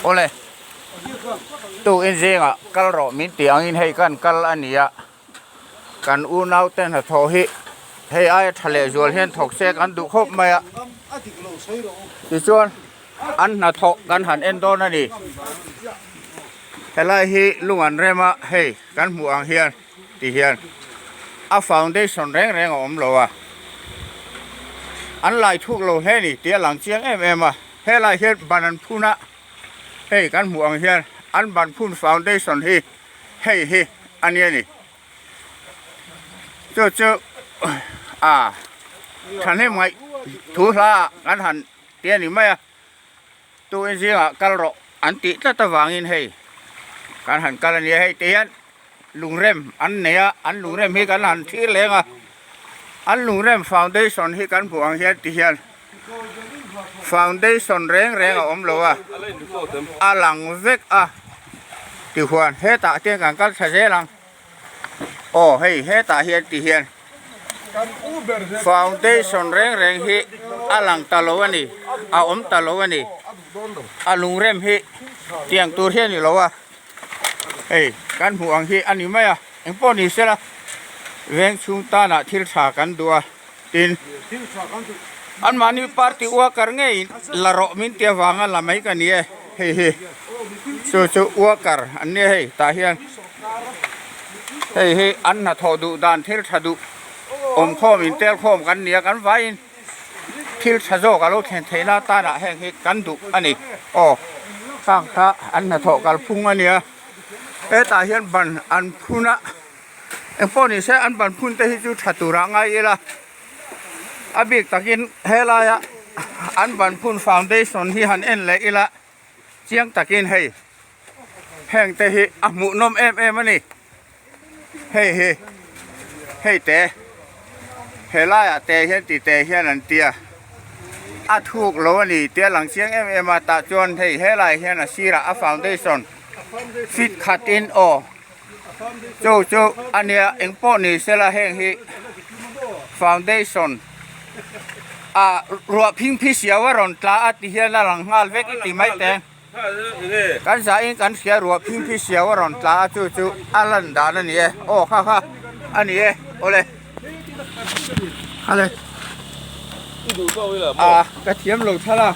Awle tukin zingah kal rawh min tih angin hei kan kal a ni a kan unau te hnathawh hi hei aia tha leh zual hian thawk se kan duh khawp mai a tichuan an hnathawh kan han en dawn a ni helai hi lung an rem a hei kan hmuh ang hian. Ti hian a foundation reng reng a awm lo a, an lai thuk lo hle ni tih a lang chiang em em a, helai hian ban an phun a, hei kan hmuh ang hian an ban phun foundation hi hei hi a nia ni, chu chu a thahnem ngaih thu hla ah kan han ti a ni mai a. Tuin zingah kal rawh an tih tlat avangin hei kan han kal a nia hei ti hian lungrem an nei a an lungrem hi kan han thlir leng a an lungrem foundation hi kan hmuh ang hian ti hian foundation reng reng a awm lo a a lang vek a tihuan hetah te kan kal thla zel ang. Aw hei hetah hian ti hian foundation reng reng hi a lang ta lo a ni a awm ta lo a ni a lungrem hi tiang tur hi a ni lo a hei kan hmuh ang hi a ni mai a engpawh ni sela veng chhung tanah thil tha kan duh a tin anmahni party worker ngeiin la rawh min ti avanga la mai ka ni e hei hi chu chu worker an nia hei tah hian hei hi an hnathawh duh dan thil tha duh awmkhawm intel khawm kan ni a kan vaiin thil tha zawk a lo thlen theih na tanah heng hi kan duh a ni aw khang kha an hnathawh kalphung a nia hetah hian ban an phun a. Engpawh ni se an ban phun te hi chu tha turah ngai ila a bik takin helaia an ban phun foundation hi han en leh ila chiang takin hei heng te hi a hmuh nawm em em a ni hei hi hei te helaiah te hian ti te hian an tia a thuk lo a ni tia lang chiang em em a tah chuan hei helai hian a sirah a foundation fit khatin aw. Chu chu a nia eng pawh ni sela heng hi foundation ah ruah phing phi siau a rawn tla a ti hian a lang nghal vek i ti mai te kan zahin kan hria ruah phing phi siau a rawn tla a chu chu a lan dan a ni e aw kha kha a ni e awle ale ah ka thiam lo thal a.